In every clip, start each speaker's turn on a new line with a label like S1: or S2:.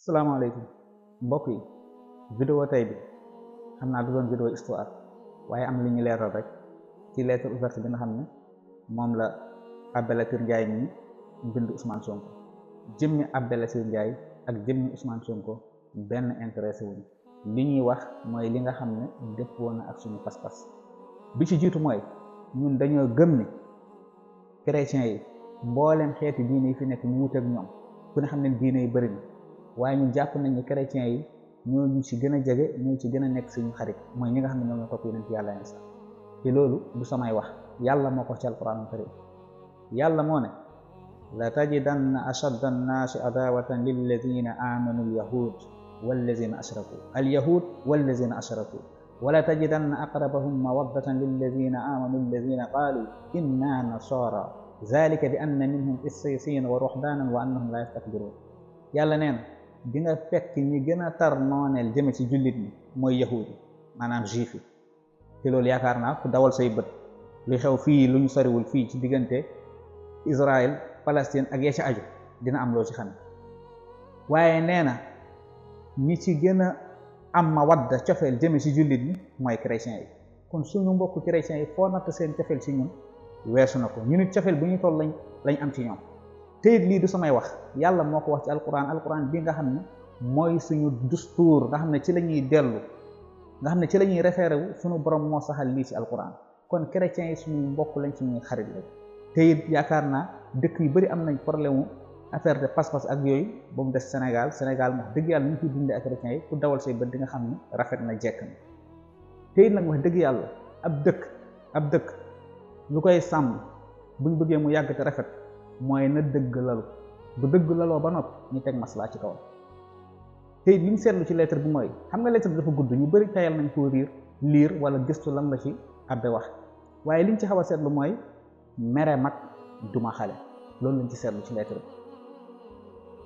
S1: salaamaaleykum mbokk yi vidéo tey bi xam naa du doon vidéo histoire waaye am li ñu leeral rek ci lettre ouverte bi nga xam ne moom la Abbé Latyr Ndiaye mi bind Ousmane Sonko. jëmmi Abbé Latyr Ndiaye ak jëmmi Ousmane Sonko benn intéressé wuñu li ñuy wax mooy li nga xam ne dëppoo na ak suñu pas-pas. bi ci jiitu mooy ñun dañoo gëm ni chrétiens yi mbooleem xeeti diine yi fi nekk ñu wuteeg ñoom ku ne xam ne diine yi bëri na waaye ñun jàpp nañ ne chrétiens yi ñoo ñu ci gën a jege ñoo ci gën a nekk suñu xarit mooy ñi nga xam ne ñoom ñoo topp yonent yàlla Iisaa te loolu du samay wax yàlla moo ko ci alquran karim yàlla moo ne la tajidanna ashadda annaasi adawatan lilladina amanu alyahud wallazina ashraku alyahud wallazina ashraku wala tajidanna aqrabahum mawaddatan lilladina amanu alladina qaalu inna nasara zalika bi anna minhum qissisiina wa ruhbaanan wa annahum la yastakbiruun yàlla nee na di nga fekk ñi gën a tar nooneel jëme ci jullit ñi mooy yahudi maanaam juif yi te loolu yaakaar naa ku dawal say bët li xew fii lu ñu soriwul fii ci diggante Israël Palestine ak ya ci aju dina am loo ci xam waaye nee na ñi ci gën a am mawadda cofeel jëme ci jullit ñi mooy chrétiens yi kon suñu mbokk chrétiens yi foo natt seen cofeel ci ñun weesu na ko ñu nit cofeel bu ñu toll lañ am ci ñoom te it lii du samay wax yàlla moo ko wax ci alquran bi nga xam ne mooy suñu dustuur nga xam ne ci la ñuy dellu nga xam ne ci la ñuy référé wu suñu borom moo saxal lii ci alquran kon chrétiens yi suñuy mbokk lañ suñuy xarit la te it yaakaar naa dëkk yu bëri am nañ problème mu affaire de pas-pas ak yooyu ba mu des Sénégal wax dëgg yàlla ñu ciy dundee ak chrétiens yi ku dawal say bët di nga xam ne rafet na jekk na te it nag wax dëgg yàlla ab dëkk lu koy sàmm buñ bëggee mu yàgg te rafet mooy na dëgg lalu bu dëgg laloo ba noppi ñu teg maslaa ci kawam te it li ñu seetlu ci lettre bi mooy xam nga lettre bi dafa gudd ñu bëri tayal nañ koo liir wala gëstu lan la ci Abbé wax waaye liñ ci xaw a seetlu mooy mere mag duma xale loolu lañ ci seetlu ci lettre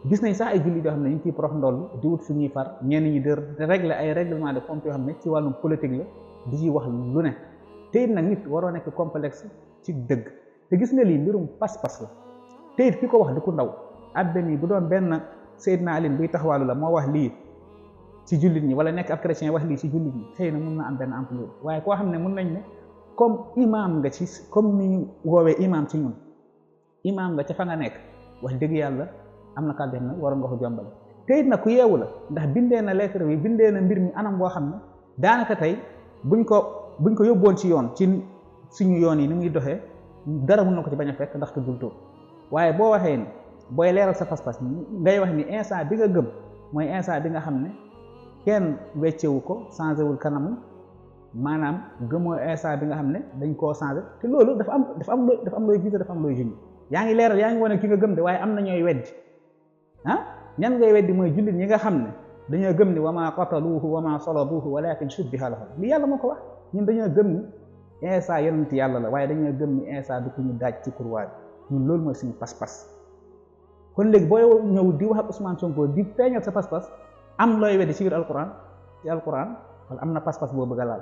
S1: bi gis nañ sax ay jullit yoo xam ne ñu ngi ciy prox ndoll di wut suñuy far ñenn ñi de régler ay règlement de compte yoo xam ne ci wàllum politique la di ci wax lu ne te it nag nit waroo nekk complexe ci dëgg te gis nga lii mbirum pas-pas la te it ki ko wax di ku ndaw Abbé mi bu doon benn Seydina Ali buy taxawaalu la moo wax lii ci jullit ñi wala nekk ab chrétien wax lii ci jullit ñi xëy na mun na am benn ampleur waaye koo xam ne mun nañ ne comme imam nga ci comme ni ñu woowee imam ci ñun imam nga ca fa nga nekk wax dëgg yàlla am na kàddu na waroon nga ko jombale te it nag ku yeewu la ndax bindee na lettre bi bindee na mbir mi anam boo xam ne daanaka tey buñ ko yóbboon ci yoon ci suñu yoon yi ni muy doxee dara mun na ko ci bañ a fekk ndax tuddul tur waaye boo waxee ni booy leeral sa pas-pas ngay wax ni instant bi nga gëm mooy instant bi nga xam ne kenn weccewu ko changé wul kanam maanaam gëmoo instant bi nga xam ne dañ koo changé te loolu dafa am looy gis dafa am looy junj yaa ngi leeral yaa ngi wane ki nga gëm de waaye am na ñooy weddi ñan ngay weddi mooy jullit ñi nga xam ne dañoo gëm ni wa ma qataluuhu wa ma salabuuhu walakin shubbiha lahum li yàlla moo ko wax ñun dañoo gëm ni Iisaa yonent yàlla la waaye dañoo gëm ni Iisaa du ko ñu daaj ci kurwaay ñun loolu mooy suñu pas-pas kon léegi booy ñëw di wax ak Ousmane Sonko di feeñal sa pas-pas am looy weddi ci biir alquran wala am na pas-pas boo bëgg a laal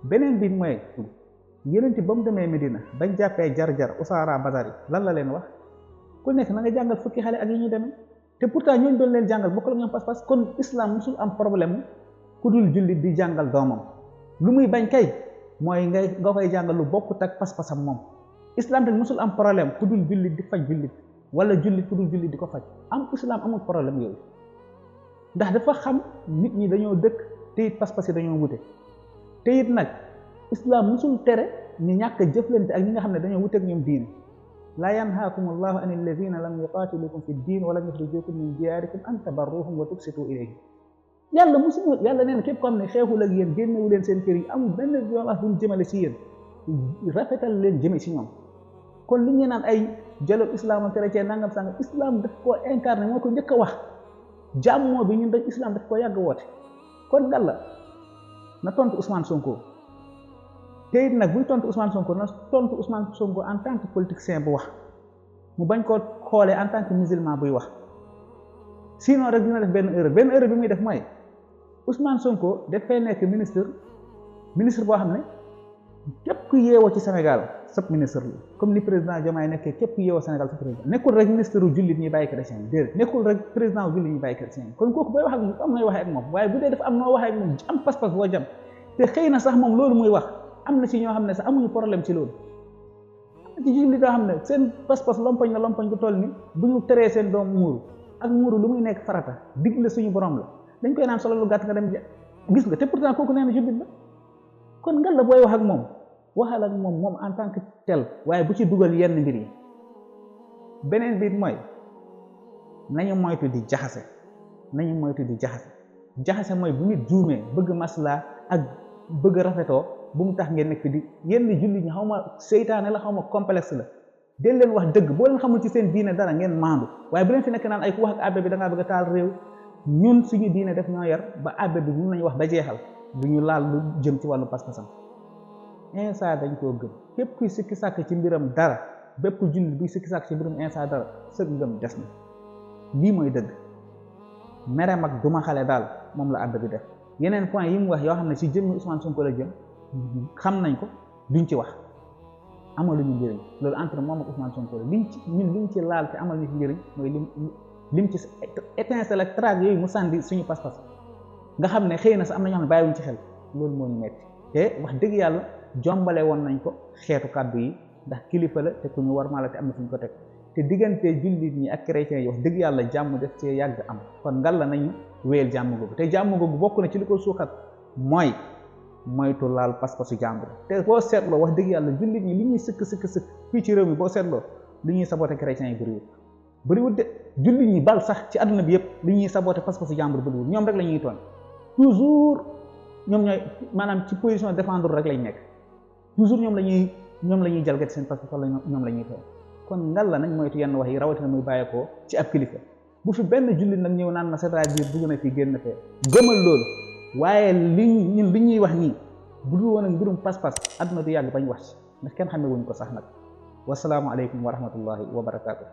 S1: beneen bi mooy yonent ba mu demee Medina bañ jàppee jar-jar Usaara Badari lan la leen wax ku nekk na nga jàngal fukki xale ak yi ñuy demee te pourtant ñooñu doon leen jàngal bokk la ñoom pas-pas kon islam musul am problème ku dul jullit di jàngal doomam lu muy bañ kay mooy nga koy jàngal lu bokkut ak pas-pasam moom islam tamit musul am problème ku dul jullit di faj jullit wala jullit ku dul jullit di ko faj islam amul problème yooyu ndax dafa xam nit ñi dañoo dëkk te it pas-pas yi dañoo wute te it nag islam musul tere ñu ñàkk a jëflante ak ñi nga xam ne dañoo wuteeg ñoom diine laa yanhaakum allahu an alladina lam yuqatilukum fi ddin wa lam yuxrijukum min diyaarikum an tabarruhum wa tuksitu ilayhim yàlla nee na képp ko xam ne xeexul ak yéen génnewu leen seen kër yi amul benn violence bu ñu jëmale ci yéen rafetal leen jëme ci ñoom kon li ñu naan ay dialogue islam chrétien nangam sangam islam daf koo incarné moo ko njëkk a wax jàmmoo bi ñun dañ islam daf koo yàgg woote kon Yàlla na tontu Ousmane Sonko te it nag buy tontu Ousmane Sonko na tontu Ousmane Sonko en tant que politicien bu wax mu bañ koo xoolee en tant que musulman buy wax sinon rek dina def benn erreur bi muy def mooy Ousmane Sonko dafay nekk ministre boo xam ne képp ku yeewoo ci Sénégal sab ministre la comme ni président Diomaye nekkee képp yow Sénégal sa président nekkul rek ministre u jullit ñi bàyyi chrétien yi déedéet nekkul rek président jullit ñi bàyyi chrétien yi kon kooku booy wax ak moom am nooy waxee ak moom waaye bu dee dafa am noo waxee ak moom am pas-pas boo jam te xëy na sax moom loolu muy wax am na ci ñoo xam ne sax amuñu problème ci loolu ci jullit yoo xam ne seen pas-pas lompoñ na lompoñ bu toll ni bu ñu teree seen doom muuru ak muuru lu muy nekk farata digle suñu borom la dañ koy naan solo lu gàtt nga dem gis nga te pourtant kooku nee na jullit la kon ngal la booy wax ak moom waxal ak moom en tant que tel waaye bu ci dugal yenn mbir yi beneen biit mooy nañu moytu di jaxase jaxase mooy bu nit juumee bëgg maslaa ak bëgg rafetoo bu mu tax ngeen nekk fi di yenn jullit ñi xaw ma seytaane la xaw ma complexe la del leen wax dëgg boo leen xamul ci seen diine dara ngeen maandu waaye bu leen fi nekk naan ay ku wax ak abbé bi da ngaa bëgg a taal réew ñun suñu diine def ñoo yar ba abbé bi mun nañu wax ba jeexal du ñu laal lu jëm ci wàllu pas-pasam Insa dañ koo gëm képp kuy sikki sàkk ci mbiram dara bépp jullit buy sikki sàkk ci mbiram Insa dara sëg ngëm des na lii mooy dëgg mere mag duma xale daal moom la abbé bi def yeneen point yi mu wax yoo xam ne ci jëmmi Ousmane Sonko la jëm xam nañ ko duñ ci wax amaluñu njëriñ loolu entre moom ak Ousmane Sonko la liñ ci laal te amal ñu ci njëriñ mooy lim ci étincelle ak traag yooyu mu sànni suñu pas-pas nga xam ne xëy na sax am na ñoo xam ne bàyyiwuñ ci xel loolu moo ñu metti te wax dëgg yàlla jombale woon nañ ko xeetu kàddu yi ndax kilifa la te ku ñu war maa la te am na fu ñu ko teg te diggante jullit ñi ak chrétiens yi wax dëgg yàlla jàmm def cee yàgg am kon ngal la nañu wéyal jàmm googu te jàmm googu bokk na ci li ko suuxat mooy moytu laal pas-pasu jàmbur te boo seetloo wax dëgg yàlla jullit ñi li ñuy sëkk fii ci réew mi boo seetloo li ñuy saboté chrétiens yi bëriwul de jullit ñi bal sax ci àdduna bi yëpp li ñuy saboté pas-pasu jàmbur bëriwul ñoom rek la ñuy tooñ toujours ñoom ñooy maanaam ci position défendre rek lañ nekk toujours ñoom la ñuy jalgati seen pas-pas wala ñoom la ñuy tooñ kon ngal la nañ moytu yenn wax yi rawatina muy bàyyeekoo ci ab kilifa bu fi benn jullit nag ñëw naan ma c'est-à-dire dugg na fii génn fee gëmal loolu waaye li ñuy wax nii bu dul woon ak mbirum pas-pas àdduna du yàgg bañ wax ci ndax kenn xamee wuñ ko sax nag wasalaamu aleykum wa rahmatullahi wa barakaatu.